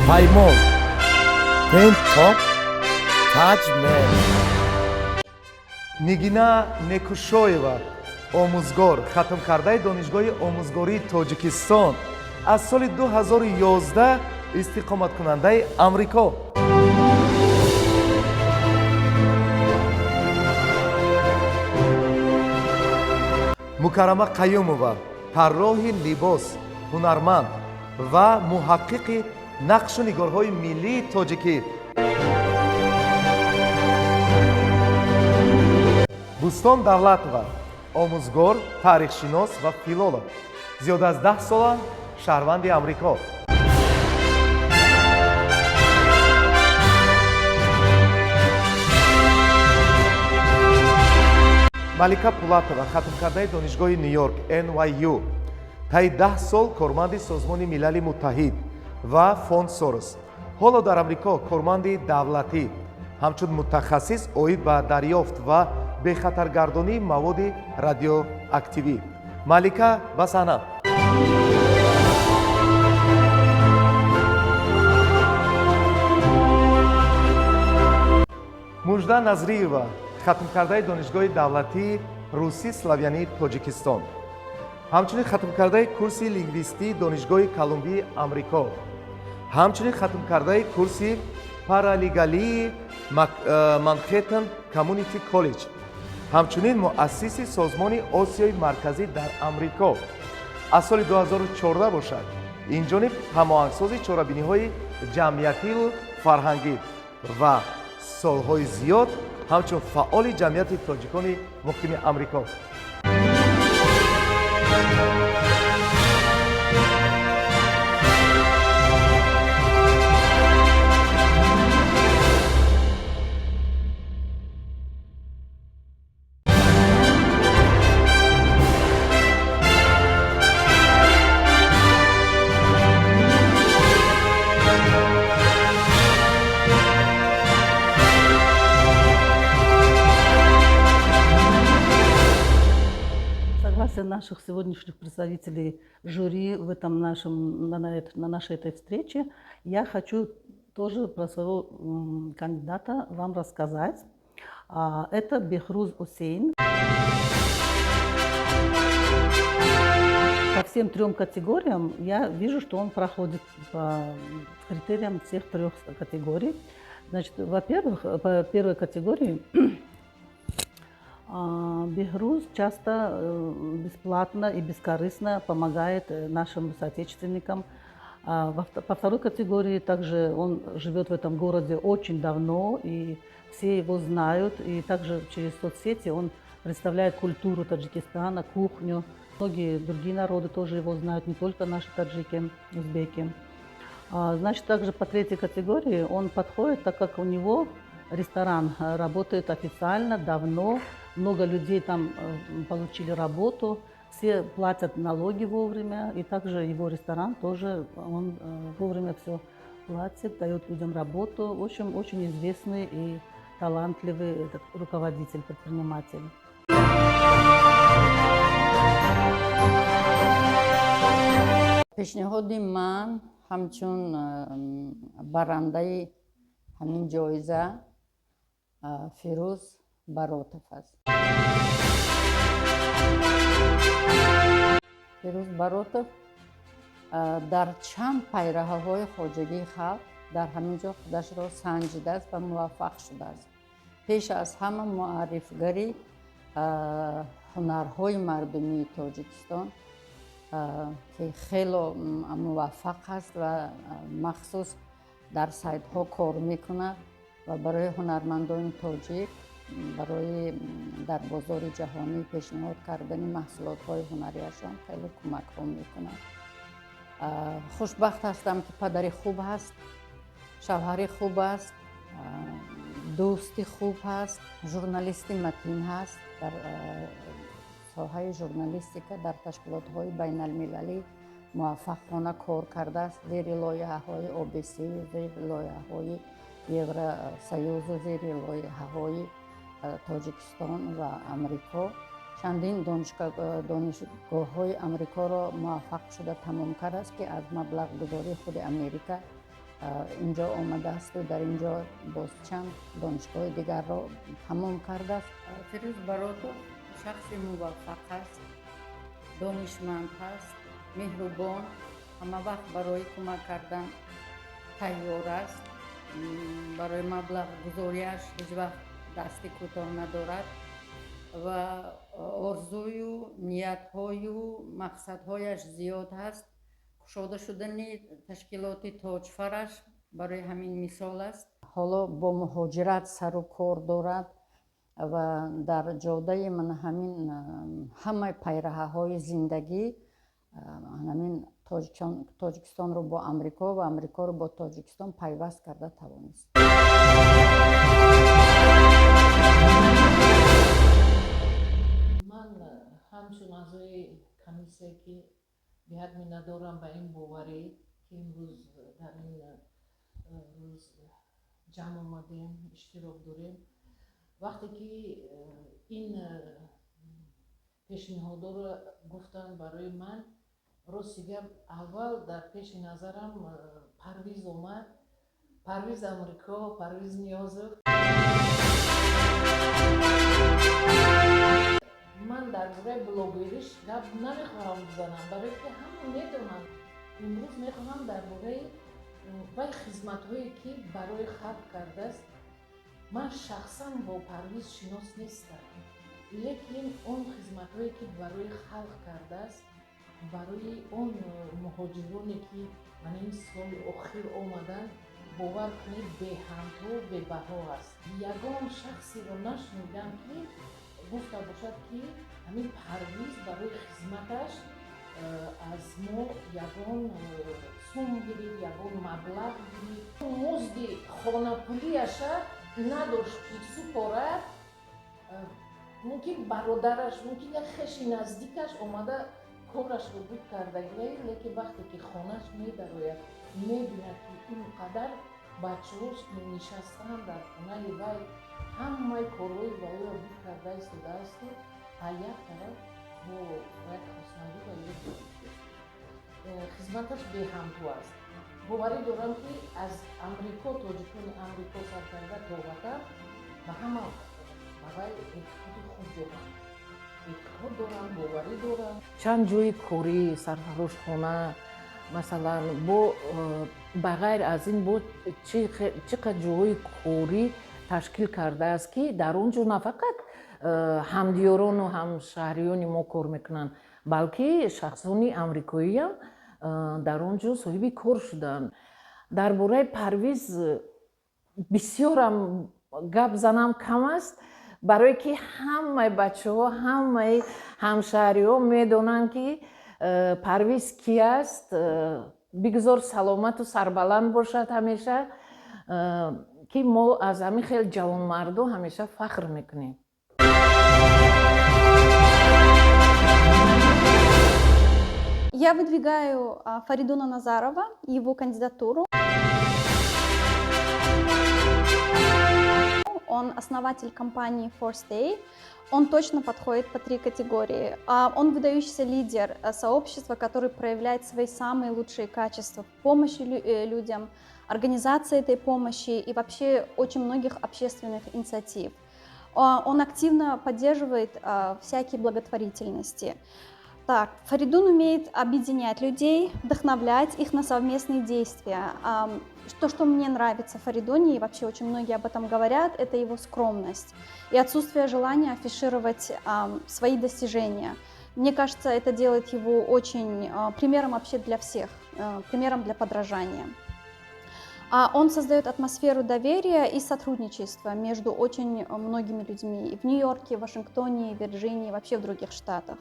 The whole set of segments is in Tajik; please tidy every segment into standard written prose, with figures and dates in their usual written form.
Паймон Тентоп Таҷмен. Нигина Некушоева, омӯзгор, хатмкардаи Донишгоҳи омӯзгории Тоҷикистон, аз соли 2011 истиқоматкунандаи Амрико. Мукаррама Қаюмова, тарроҳи либос, ҳунарманд ва муҳаққиқи нақшу нигорҳои миллии тоҷикӣ. Бӯстон Давлатова, омӯзгор, таърихшинос ва филолог, зиёда аз 10 сола шаҳрванди Амрико. Малика Пулатова, хатмкардаи Донишгоҳи Ню Йорк, NYU, таи 10 сол корманди Созмони Милали Муттаҳид ва Фонд Сорос, ҳоло дар Амрико корманди давлатӣ, ҳамчун мутахассис оид ба дарёфт ва бехатаргардонии маводи радиоактивӣ. Малика, ба саҳна. Мужда Назриева, хатмкардаи Донишгоҳи давлатии русӣ славянии Тоҷикистон, ҳамчунин хатмкардаи курси лингвистии Донишгоҳи Колумбии Амрико, ҳамчунин хатмкардаи курси паралигалии Манхэттен Community College, ҳамчунин муассиси Созмони Осиёи Марказӣ дар Амрико. Аз соли 2014 бошад, инҷониб ҳамоҳангсози чорабиниҳои ҷамъиятиву фарҳангӣ ва солҳои зиёд ҳамчун фаъоли ҷамъияти тоҷикони муқими Амрико. Согласие наших сегодняшних представителей жюри в этом нашем, на нашей этой встрече, я хочу тоже про своего кандидата вам рассказать. Это Бехруз Усейн. По всем трем категориям я вижу, что он проходит по критериям всех трех категорий. Значит, во-первых, по первой категории Бехруз часто бесплатно и бескорыстно помогает нашим соотечественникам. По второй категории также он живет в этом городе очень давно, и все его знают. И также через соцсети он представляет культуру Таджикистана, кухню. Многие другие народы тоже его знают, не только наши таджики, узбеки. Значит, также по третьей категории он подходит, так как у него ресторан работает официально, давно, много людей там получили работу, все платят налоги вовремя, и также его ресторан тоже, он вовремя все платит, дает людям работу. В общем, очень известный и талантливый этот руководитель, предприниматель. Пешниҳоди ман ҳамчун барандаи ҳамин ҷоиза Фирӯз Баротов аст. Фирӯз Баротов дар чанд пайраҳаҳои хоҷагии халқ дар ҳамин ҷо худашро санҷидааст ва муваффақ шудааст. Пеш аз ҳама муаррифгари ҳунарҳои мардумии Тоҷикистон, ки хело муваффақ аст ва махсус дар сайтҳо кор мекунад ва барои ҳунармандони тоҷик, барои дар бозори ҷаҳонӣ пешниҳод кардани маҳсулотҳои ҳунарияшон хеле кӯмакҳо мекунад. Хушбахт ҳастам, ки падари хуб ҳаст, шавҳари хуб аст, дӯсти хуб ҳаст, журналисти матин ҳаст, дар соҳаи журналистика дар ташкилотҳои байналмилалӣ муваффақона кор кардааст, зери лоиҳаҳои ОБС, зери лоиҳаҳои Евросоюзу, зери лоиҳаҳои Тоҷикистон ва Амрико. Чандин донишгоҳҳои Амрикоро муваффақ шуда тамом кардааст, ки аз маблағгузории худи Америка. Инҷо омадаасту дар инҷо боз чанд донишгоҳи дигарро тамом кардааст. Фирӯз Баротов шахси муваффақ аст, донишманд аст, меҳрубон, ҳама вақт барои кӯмак кардан тайёр аст. Барои маблағгузориаш ҳеҷ вақт дасти кӯтоҳ надорад ва орзую, ниятҳою мақсадҳояш зиёд ҳаст. Кушода шудани ташкилоти Тоҷфараш барои ҳамин мисол аст. Ҳоло бо муҳоҷират сару кор дорад ва дар ҷодаи мана ҳамин ҳамаи пайраҳаҳои зиндагӣ ҳамин Тоҷикистонро бо Амрико ва Амрикоро бо Тоҷикистон пайваст карда тавонист. Ман ҳамчун аъзои комиссия, ки беҳад миннатдорам ба ин боварӣ, ки имрӯз дар ин рӯз ҷамъ омадем, иштирок дорем. Вақте ки ин пешниҳодоро гуфтанд барои ман, рости гап, аввал дар пеши назарам Парвиз омад, Парвиз Амрико, Парвиз Ниёзов. Ман дар бораи блогериш гап намехоҳам бизанам, барое ки ҳама медонанд. Имрӯз мехоҳам дар бораи вай хизматҳое, ки барои халқ кардааст. Ман шахсан бо Парвиз шинос нестам, лекин он хизматҳое, ки барои халқ кардааст, барои он муҳоҷироне, ки мана ин соли охир омаданд, бовар кунед, беҳамто, бебаҳо аст. Ягон шахсеро нашунидам, ки гуфта бошад, ки ҳамин Парвиз барои хизматаш аз мо ягон сум гирифт, ягон маблағ гирифт. Музди хонапулиаша надошт, ки супорад. Мумкин бародараш, мумкин як хеши наздикаш омада корашро буд кардагиай, лекин вақте ки хонаш медарояд, мебинад, ки ин қадар бачаҳош нишастаанд дар хонаи вай, ҳамаи корҳои вайро буд карда истодаасту аз як тараф бо як хурсандӣ вайро. Хизматаш беҳамто аст. Боварӣ дорам, ки аз Амрико, тоҷикони Амрико сар карда то ватан, ба ҳама ба вай эътиқоди хуб доранд, эътиқод доранд, боварӣ доранд. Чанд ҷои корӣ, сарфарошхона масалан, бо ба ғайр аз ин бо чӣ қадр ҷойҳои корӣ ташкил кардааст, ки дар он ҷо на фақат ҳамдиёрону ҳамшаҳриёни мо кор мекунанд, балки шахсони амрикоиам дар он ҷо соҳиби кор шуданд. Дар бораи Парвиз бисёрам гап занам кам аст, барое ки ҳамаи бачаҳо, ҳамаи ҳамшаҳриҳо медонанд, ки Парвиз ки аст. Бигзор саломату сарбаланд бошад ҳамеша, ки мо аз ҳамин хел ҷавонмарду ҳамеша фахр мекунем. Я выдвигаю Фаридуна Назарова, его кандидатуру. Он основатель компании Forstay. Он точно подходит по три категории. Он выдающийся лидер сообщества, который проявляет свои самые лучшие качества в помощи людям, организации этой помощи и вообще очень многих общественных инициатив. Он активно поддерживает всякие благотворительности. Так, Фаридун умеет объединять людей, вдохновлять их на совместные действия. То, что мне нравится в Фаридуне, и вообще очень многие об этом говорят, это его скромность и отсутствие желания афишировать свои достижения. Мне кажется, это делает его очень примером вообще для всех, примером для подражания. Он создает атмосферу доверия и сотрудничества между очень многими людьми и в Нью-Йорке, Вашингтоне, Вирджинии, вообще в других штатах.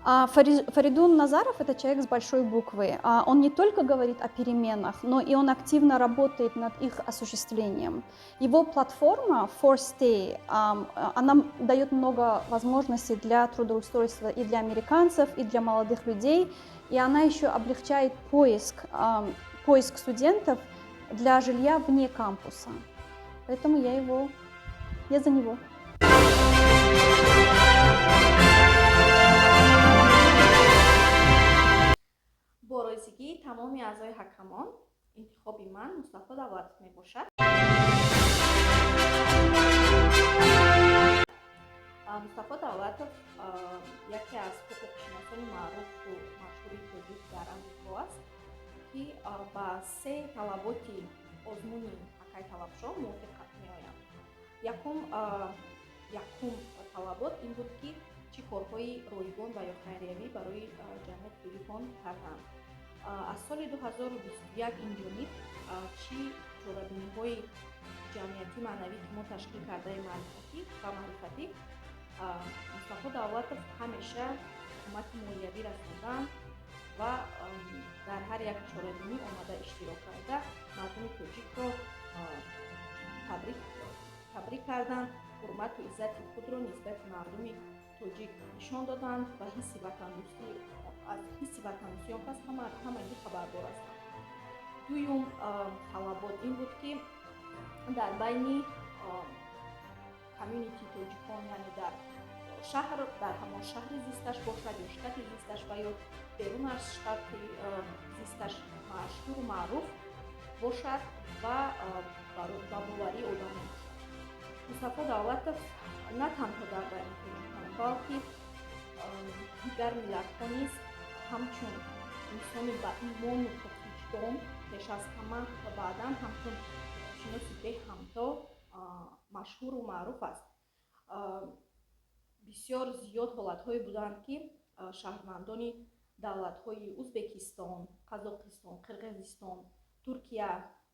Фаридун Назаров – это человек с большой буквы. Он не только говорит о переменах, но и он активно работает над их осуществлением. Его платформа 4Stay, она дает много возможностей для трудоустройства и для американцев, и для молодых людей, и она еще облегчает поиск студентов для жилья вне кампуса. Поэтому я за него. Бо розигии тамоми аъзои ҳакамон, интихоби ман Мустафо Давлатов мебошад. Мустафо Давлатов яке аз ҳуқуқшиносони маъруфу машҳури тоҷик дар Амрико аст, ки ба се талаботи озмуни акай Талабшо мувофиқ меоянд. Якум талабот ин буд, ки чӣ корҳои ройгон ва ё хайриявӣ барои ҷамъияти тоҷикон карданд. Аз соли 2021 инҷониб чӣ чорабиниҳои ҷамъиятӣ маънавӣ, ки мо ташкил кардаем, маърифатӣ ва маърифатӣ, Мустафо Давлатов ҳамеша кӯмаки молиявӣ расонданд ва дар ҳар як чорабинӣ омада иштирок карда, мардуми тоҷикро табрик карданд, ҳурмату иззати худро нисбати мардуми тоҷик нишон доданд ва ҳисси ватандӯстӣ, аз ҳисси ватандӯстӣ он кас ҳамагӣ хабардор ҳастанд. Дуюм талабот ин буд, ки дар байни community тоҷикон, яъне дар шаҳр, дар ҳамон шаҳри зисташ бошад ё штати зисташ ва ё берун аз штати зисташ машҳуру маъруф бошад ва ба боварии одамон бошад. Мустафо Давлатов на танҳо дар байни тоҷикон, балки дигар миллатҳо низ ҳамчун инсони ба имону поквиҷдон пеш аз ҳама ва баъдан ҳамчун ҳуқуқшиноси беҳамто машҳуру маъруф аст. Бисёр зиёд ҳолатҳое буданд, ки шаҳрвандони давлатҳои Узбекистон, Қазоқистон, Қирғизистон, Туркия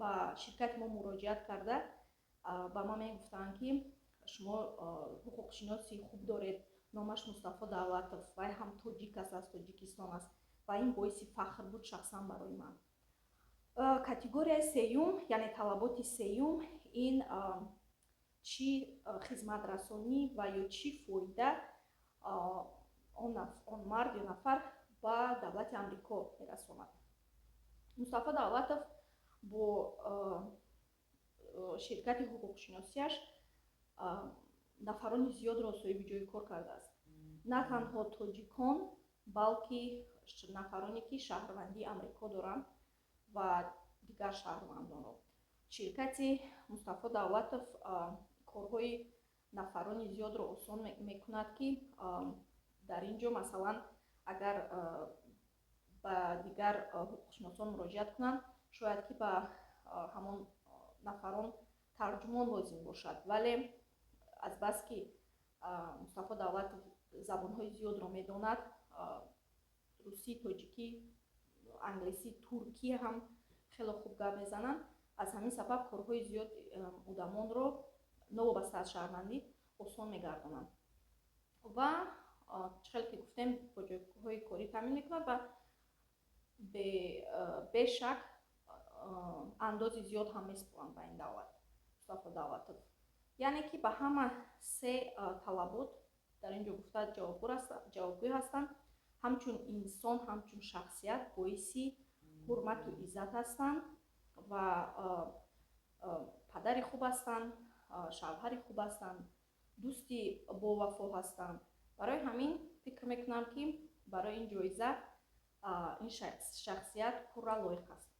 ба ширкати мо муроҷиат карда, ба ман мегуфтанд, ки шумо ҳуқуқшиноси хуб доред, номаш Мустафо Давлатов, вай ҳам тоҷик аст, аз Тоҷикистон аст, ва ин боиси фахр буд шахсан барои ман. Категорияи сеюм, яъне талаботи сеюм, ин чӣ хизматрасонӣ ва ё чӣ фоида он мард ё нафар ба давлати Амрико мерасонад. Мустафо Давлатов бо ширкати ҳуқуқшиносиаш нафарони зиёдро соҳиби ҷои кор кардааст, на танҳо тоҷикон, балки нафароне, ки шаҳрвандии Амрико доранд, ва дигар шаҳрвандонро. Ширкати Мустафо Давлатов корҳои нафарони зиёдро осон мекунад, ки дар ин ҷо, масалан, агар ба дигар ҳуқуқшиносон муроҷиат кунанд, шояд ки ба ҳамон нафарон тарҷумон лозим бошад, вале азбаски Мустафо Давлатов забонҳои зиёдро медонад, русӣ, тоҷикӣ, англисӣ, туркӣ ҳам хеле хуб гап мезананд, аз ҳамин сабаб корҳои зиёд одамонро новобаста аз шаҳрвандӣ осон мегардонанд ва чӣ хеле ки гуфтем, бо ҷойҳои корӣ таъмин мекунад ва бешак андози зиёд ҳам месупоранд ба ин давлат Мустафо Давлатов. Яъне ки ба ҳама се талабот дар ин ҷо гуфта ҷавобгӯй ҳастанд. Ҳамчун инсон, ҳамчун шахсият боиси ҳурмату иззат ҳастанд ва падари хуб ҳастанд, шавҳари хуб ҳастанд, дӯсти бовафо ҳастанд. Барои ҳамин фикр мекунам, ки барои ин ҷоиза ин шахсият пурра лоиқ аст.